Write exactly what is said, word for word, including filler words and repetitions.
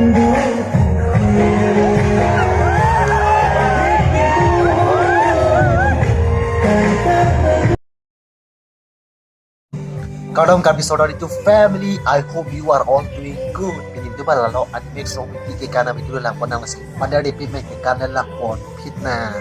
Kardom Karbi Sodari to family, I hope you are all doing good. Pini duma lalo Animex Rongpipi kekan abidu langpon nang nasi. Pada D P me kekan langpon fitna.